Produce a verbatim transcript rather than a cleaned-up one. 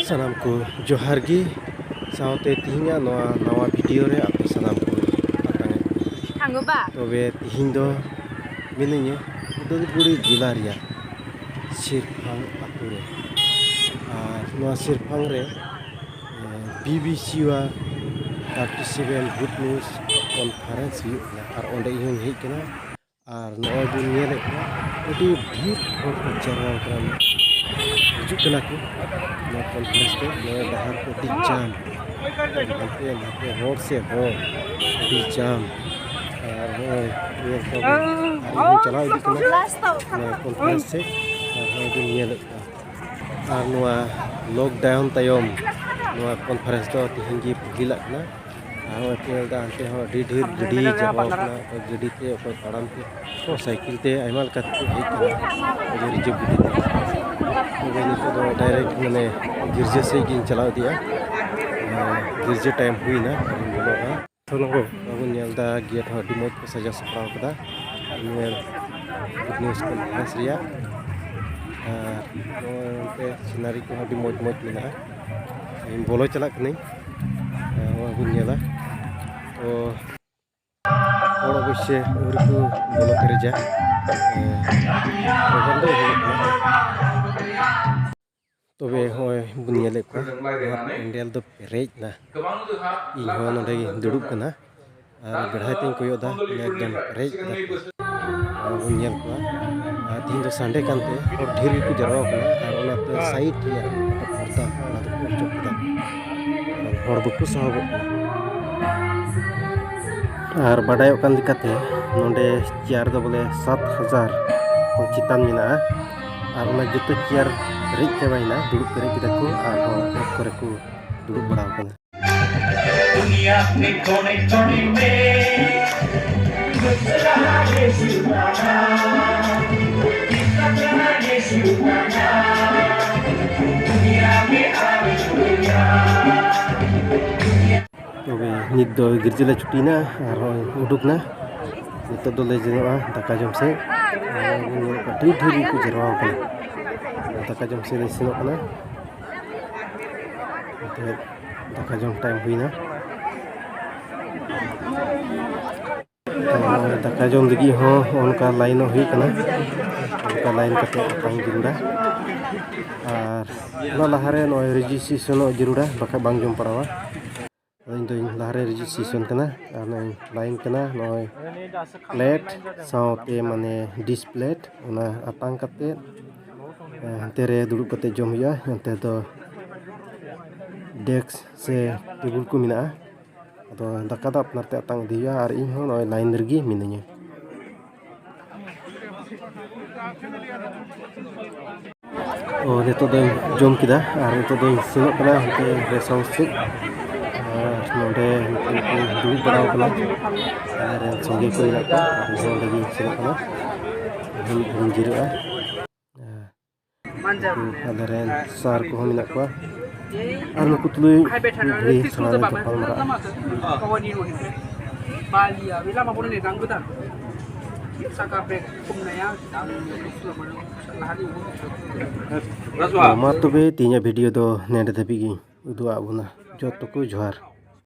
ᱥᱟᱱᱟᱢ ᱠᱚ ᱡᱚᱦᱟᱨ ᱜᱮ, ᱥᱟᱶᱛᱮ ᱛᱤᱦᱤᱧᱟᱜ ᱱᱚᱣᱟ ᱱᱟᱣᱟ ᱵᱷᱤᱰᱤᱭᱳ ᱨᱮ ᱟᱯᱮ ᱥᱟᱱᱟᱢ ᱠᱚ ᱟᱛᱟᱝ ᱮᱫ ᱠᱚᱣᱟ᱾ ᱛᱚᱵᱮ ᱛᱤᱦᱤᱧ ᱫᱚ ᱢᱤᱱᱟᱹᱧᱟ ᱩᱫᱟᱞᱜᱩᱲᱤ ᱡᱮᱞᱟ ᱨᱮᱭᱟᱜ ᱥᱤᱨᱯᱷᱟᱝ ᱟᱛᱳ ᱨᱮ᱾ ᱟᱨ ᱱᱚᱣᱟ ᱥᱤᱨᱯᱷᱟᱝ ᱨᱮ ᱵᱤ ᱵᱤ ᱥᱤ ᱣᱟᱜ thirty seven good news conference ᱦᱩᱭᱩᱜ ᱠᱟᱱᱟ, ᱟᱨ ᱚᱸᱰᱮ ᱤᱧ ᱦᱚᱧ ᱦᱮᱡ ᱠᱟᱱᱟ᱾ ᱟᱨ ᱱᱚᱜᱼᱚᱭ ᱵᱚᱱ ᱧᱮᱞᱮᱫ ᱠᱚᱣᱟ, ᱟᱹᱰᱤ ᱰᱷᱮᱨ ᱦᱚᱲ ᱠᱚ ᱡᱟᱨᱣᱟ ᱠᱟᱱᱟ, ᱦᱤᱡᱩᱜ ᱠᱟᱱᱟ ᱠᱚ ᱱᱚᱣᱟ ᱠᱚᱱᱯᱷᱟᱨᱮᱱᱥ ᱛᱮ᱾ ᱱᱚᱣᱟ ᱰᱟᱦᱟᱨ ᱠᱚ ᱟᱹᱰᱤ ᱡᱟᱢ, ᱦᱟᱱᱛᱮ ᱱᱟᱛᱮ ᱦᱚᱲ ᱥᱮ ᱦᱚᱲ, ᱟᱹᱰᱤ ᱡᱟᱢ᱾ ᱟᱨ ᱱᱚᱜᱼᱚᱭ ᱧᱮᱞ ᱠᱚᱣᱟ ᱵᱚᱱ, ᱟᱨ ᱤᱧ ᱦᱚᱧ ᱪᱟᱞᱟᱣ ᱤᱫᱤᱜ ᱠᱟᱱᱟ ᱱᱚᱣᱟ ᱠᱚᱱᱯᱷᱟᱨᱮᱱᱥ ᱥᱮᱫ, ᱟᱨ ᱱᱚᱜᱼᱚᱭ ᱵᱚᱱ ᱧᱮᱞᱮᱫ ᱠᱚᱣᱟ᱾ ᱟᱨ ᱱᱚᱣᱟ ᱞᱚᱠᱰᱟᱣᱩᱱ ᱛᱟᱭᱚᱢ ᱱᱚᱣᱟ ᱠᱚᱱᱯᱷᱟᱨᱮᱱᱥ ᱫᱚ ᱛᱮᱦᱮᱧ ᱜᱮ ᱯᱟᱹᱦᱤᱞᱟᱜ ᱠᱟᱱᱟ᱾ ᱟᱨ ᱱᱚᱜᱼᱚᱭ ᱯᱮ ᱧᱮᱞ ᱮᱫᱟ, ᱦᱟᱱᱛᱮ ᱦᱚᱸ ᱟᱹᱰᱤ ᱰᱷᱮᱨ ᱜᱟᱹᱰᱤ ᱡᱟᱨᱣᱟ ᱠᱟᱱᱟ, ᱚᱠᱚᱭ ᱜᱟᱹᱰᱤ ᱛᱮ, ᱚᱠᱚᱭ ᱛᱟᱲᱟᱢ ᱛᱮ, ᱚᱠᱚᱭ ᱥᱟᱭᱠᱮᱞ ᱛᱮ, ᱟᱭᱢᱟ ᱞᱮᱠᱟ ᱛᱮᱠᱚ ᱦᱮᱡ ᱠᱟᱱᱟ ᱱᱚᱜᱼᱚᱭ ᱨᱤᱡᱟᱹᱵᱷ ᱜᱟᱹᱰᱤ ᱛᱮ᱾ ᱛᱚᱵᱮ ᱱᱤᱛᱚᱜ ᱫᱚ ᱰᱟᱭᱨᱮᱠᱴ ᱢᱟᱱᱮ ᱜᱤᱨᱡᱟᱹ ᱥᱮᱫ ᱜᱤᱧ ᱪᱟᱞᱟᱣ ᱤᱫᱤᱜᱼᱟ᱾ ᱟᱨ ᱜᱤᱨᱡᱟᱹ ᱴᱟᱭᱤᱢ ᱦᱩᱭᱱᱟ, ᱟᱨᱤᱧ ᱵᱚᱞᱚᱜᱼᱟ᱾ ᱛᱚ ᱱᱚᱜᱼᱚᱭ ᱵᱟᱵᱚᱱ ᱧᱮᱞ ᱮᱫᱟ, ᱜᱮᱴ ᱦᱚᱸ ᱟᱹᱰᱤ ᱢᱚᱡᱽ ᱠᱚ ᱥᱟᱡᱟᱣ ᱥᱟᱯᱲᱟᱣ ᱠᱟᱫᱟ᱾ ᱱᱤᱭᱟᱹ ᱜᱩᱰ ᱱᱤᱭᱩᱡᱽ ᱠᱚᱱᱯᱷᱟᱨᱮᱱᱥ ᱨᱮᱭᱟᱜ᱾ ᱟᱨ ᱱᱚᱜᱼᱚᱭ ᱱᱚᱛᱮ ᱥᱤᱱᱟᱨᱤ ᱠᱚᱦᱚᱸ ᱟᱹᱰᱤ ᱢᱚᱡᱽ ᱢᱚᱡᱽ ᱢᱮᱱᱟᱜᱼᱟ᱾ ᱤᱧ ᱵᱚᱞᱚ ᱪᱟᱞᱟᱜ ᱠᱟᱹᱱᱟᱹᱧ᱾ ᱟᱨ ᱱᱚᱜᱼᱚᱭ ᱵᱚᱱ ᱧᱮᱞᱟ᱾ ᱛᱚ ᱦᱚᱲ ᱚᱵᱚᱥᱥᱳᱭ ᱟᱹᱣᱨᱤ ᱠᱚ ᱵᱚᱞᱚ ᱯᱮᱨᱮᱡᱟ᱾ ᱦᱮᱸ, ᱯᱨᱳᱜᱨᱟᱢ ᱫᱚ ᱮᱦᱚᱵᱚᱜ ᱠᱟᱱᱟ᱾ ᱛᱚᱵᱮ ᱦᱚᱸᱜᱼᱚᱭ ᱵᱚᱱ ᱧᱮᱞᱮᱫ ᱠᱚᱣᱟ, ᱱᱚᱣᱟ ᱯᱮᱱᱰᱮᱞ ᱫᱚ ᱯᱮᱨᱮᱡ ᱮᱱᱟ᱾ ᱤᱧ ᱦᱚᱸ ᱱᱚᱰᱮ ᱜᱤᱧ ᱫᱩᱲᱩᱵ ᱠᱟᱱᱟ ᱟᱨ ᱵᱮᱲᱦᱟᱭ ᱛᱤᱧ ᱠᱚᱭᱚᱜ ᱮᱫᱟ, ᱮᱠᱫᱚᱢ ᱯᱮᱨᱮᱡ ᱠᱟᱫᱟ ᱠᱚ᱾ ᱟᱨ ᱵᱚᱱ ᱧᱮᱞ ᱠᱚᱣᱟ, ᱟᱨ ᱛᱮᱦᱮᱧ ᱫᱚ ᱥᱟᱱᱰᱮ ᱠᱟᱱᱛᱮ ᱦᱚᱲ ᱰᱷᱮᱨ ᱜᱮᱠᱚ ᱡᱟᱨᱣᱟ ᱠᱟᱱᱟ᱾ ᱟᱨ ᱚᱱᱟᱛᱮ ᱥᱟᱭᱤᱰ ᱨᱮᱭᱟᱜ ᱯᱚᱨᱫᱟ ᱚᱱᱟ ᱫᱚᱠᱚ ᱚᱪᱚᱜ ᱠᱮᱫᱟ, ᱟᱨ ᱦᱚᱲ ᱵᱟᱠᱚ ᱥᱟᱦᱚᱵᱚᱜ ᱠᱟᱱᱟ᱾ ᱟᱨ ᱵᱟᱰᱟᱭᱚᱜ ᱠᱟᱱ ᱞᱮᱠᱟᱛᱮ ᱱᱚᱰᱮ ᱪᱮᱭᱟᱨ ᱫᱚ ᱵᱚᱞᱮ ᱥᱟᱛ ᱦᱟᱡᱟᱨ ᱠᱷᱚᱱ ᱪᱮᱛᱟᱱ ᱢᱮᱱᱟᱜᱼᱟ᱾ ᱟᱨ ᱚᱱᱟ ᱡᱚᱛᱚ ᱪᱮᱭᱟᱨ ᱯᱮᱨᱮᱡ ᱪᱟᱵᱟᱭᱮᱱᱟ, ᱫᱩᱲᱩᱵ ᱯᱮᱨᱮᱡ ᱠᱮᱫᱟ ᱠᱚ᱾ ᱟᱨᱦᱚᱸ ᱚᱛ ᱠᱚᱨᱮ ᱠᱚ ᱫᱩᱲᱩᱵ ᱵᱟᱲᱟ ᱟᱠᱟᱱᱟ᱾ दुनिया अपने कोने कोने में गुजरा है जुमाना, गुजरा है जुमाना, दुनिया में आज दुनिया। ᱛᱚᱵᱮ ᱱᱤᱛ ᱫᱚ ᱜᱤᱨᱡᱟᱹ ᱞᱮ ᱪᱷᱩᱴᱤᱭᱮᱱᱟ ᱟᱨ ᱦᱚᱸ ᱩᱰᱩᱠ ᱱᱟ᱾ ᱱᱤᱛᱚᱜ ᱫᱚᱞᱮ ᱥᱮᱱᱚᱜᱼᱟ ᱫᱟᱠᱟ ᱡᱚᱢ ᱥᱮᱫ᱾ ᱟᱨ ᱵᱚᱱ ᱧᱮᱞᱮᱫ ᱠᱚᱣᱟ ᱟᱹᱰᱤ ᱰᱷᱮᱨ ᱜᱮᱠᱚ ᱡᱟᱨᱣᱟ ᱟᱠᱟᱱᱟ᱾ ᱫᱟᱠᱟ ᱡᱚᱢ ᱥᱮᱫ ᱞᱮ ᱥᱮᱱᱚᱜ ᱠᱟᱱᱟ᱾ ᱱᱤᱛᱚᱜ ᱫᱟᱠᱟ ᱡᱚᱢ ᱴᱟᱭᱤᱢ ᱦᱩᱭᱱᱟ᱾ ᱛᱚ, ᱫᱟᱠᱟ ᱡᱚᱢ ᱞᱟᱹᱜᱤᱫ ᱦᱚᱸ ᱚᱱᱠᱟ ᱞᱟᱭᱤᱱᱚᱜ ᱦᱩᱭᱩᱜ ᱠᱟᱱᱟ᱾ ᱚᱱᱠᱟ ᱞᱟᱭᱤᱱ ᱠᱟᱛᱮ ᱟᱛᱟᱝ ᱡᱟᱹᱨᱩᱲᱟ᱾ ᱟᱨ ᱚᱱᱟ ᱞᱟᱦᱟᱨᱮ ᱱᱚᱜᱼᱚᱭ ᱨᱮᱡᱤᱥᱴᱨᱮᱥᱚᱱᱚᱜ ᱡᱟᱹᱨᱩᱲᱟ, ᱵᱟᱠᱷᱟᱡ ᱵᱟᱝ ᱡᱚᱢ ᱯᱟᱲᱟᱣᱟ᱾ ᱤᱧ ᱫᱚᱧ ᱞᱟᱦᱟᱨᱮ ᱨᱮᱡᱤᱥᱴᱨᱮᱥᱚᱱ ᱠᱟᱱᱟ ᱟᱨ ᱱᱚᱜᱼᱚᱭ ᱞᱟᱭᱤᱱ ᱠᱟᱱᱟ᱾ ᱱᱚᱜᱼᱚᱭ ᱯᱞᱮᱴ ᱥᱟᱶᱛᱮ ᱢᱟᱱᱮ ᱰᱤᱥ ᱯᱞᱮᱴ, ᱚᱱᱟ ᱟᱛᱟᱝ ᱠᱟᱛᱮ, ᱮ, ᱦᱟᱱᱛᱮ ᱨᱮ ᱫᱩᱲᱩᱵ ᱠᱟᱛᱮ ᱡᱚᱢ ᱦᱩᱭᱩᱜᱼᱟ᱾ ᱚᱱᱛᱮ ᱫᱚ ᱰᱮᱥᱠ ᱥᱮ ᱴᱮᱵᱩᱞ ᱠᱚ ᱢᱮᱱᱟᱜᱼᱟ᱾ ᱟᱫᱚ ᱫᱟᱠᱟ ᱫᱚ ᱟᱯᱱᱟᱨ ᱛᱮ ᱟᱛᱟᱝ ᱤᱫᱤ ᱦᱩᱭᱩᱜᱼᱟ ᱟᱨ ᱤᱧ ᱦᱚᱸ ᱱᱚᱜᱼᱚᱭ ᱞᱟᱭᱤᱱ ᱨᱮᱜᱮ ᱢᱤᱱᱟᱹᱧᱟ᱾ ᱚ, ᱱᱤᱛᱚᱜ ᱫᱚᱧ ᱡᱚᱢ ᱠᱮᱫᱟ ᱟᱨ ᱱᱤᱛᱚᱜ ᱫᱚᱧ ᱥᱮᱱᱚᱜ ᱠᱟᱱᱟ ᱦᱟᱱᱛᱮ ᱨᱮᱥᱴ ᱦᱟᱣᱩᱥ ᱥᱮᱫ᱾ ᱟᱨ ᱱᱚᱰᱮ ᱱᱩᱠᱩ ᱠᱚ ᱫᱩᱲᱩᱵ ᱵᱟᱲᱟ ᱟᱠᱟᱱᱟ᱾ ᱟᱞᱮ ᱨᱮᱱ ᱥᱚᱸᱜᱮ ᱠᱚ ᱢᱮᱱᱟᱜ ᱠᱚᱣᱟ, ᱟᱨ ᱤᱧ ᱦᱚᱸ ᱚᱸᱰᱮ ᱜᱤᱧ ᱥᱮᱱᱚᱜ ᱠᱟᱱᱟ᱾ ᱤᱧ ᱦᱚᱸ ᱢᱤᱫ ᱜᱷᱟᱹᱲᱤᱧ ᱡᱤᱨᱟᱹᱜᱼᱟ᱾ ᱱᱩᱠᱩ ᱟᱞᱮ ᱨᱮᱱ ᱥᱟᱨ ᱠᱚᱦᱚᱸ ᱢᱮᱱᱟᱜ ᱠᱚᱣᱟ᱾ ᱟᱨ ᱱᱩᱠᱩ ᱛᱩᱞᱩᱡ ᱢᱤᱫ ᱜᱷᱟᱹᱲᱤ ᱛᱷᱚᱲᱟ ᱞᱮ ᱜᱟᱯᱟᱞ ᱢᱟᱨᱟᱜᱼᱟ᱾ ᱢᱟ ᱛᱚᱵᱮ ᱛᱮᱦᱮᱧᱟᱜ ᱵᱷᱤᱰᱤᱭᱳ ᱫᱚ ᱱᱮᱰᱮ ᱫᱷᱟᱹᱵᱤᱡ ᱜᱤᱧ ᱩᱫᱩᱜ ᱟᱫ ᱵᱚᱱᱟ᱾ ᱡᱚᱛᱚ ᱠᱚ ᱡᱚᱦᱟᱨ᱾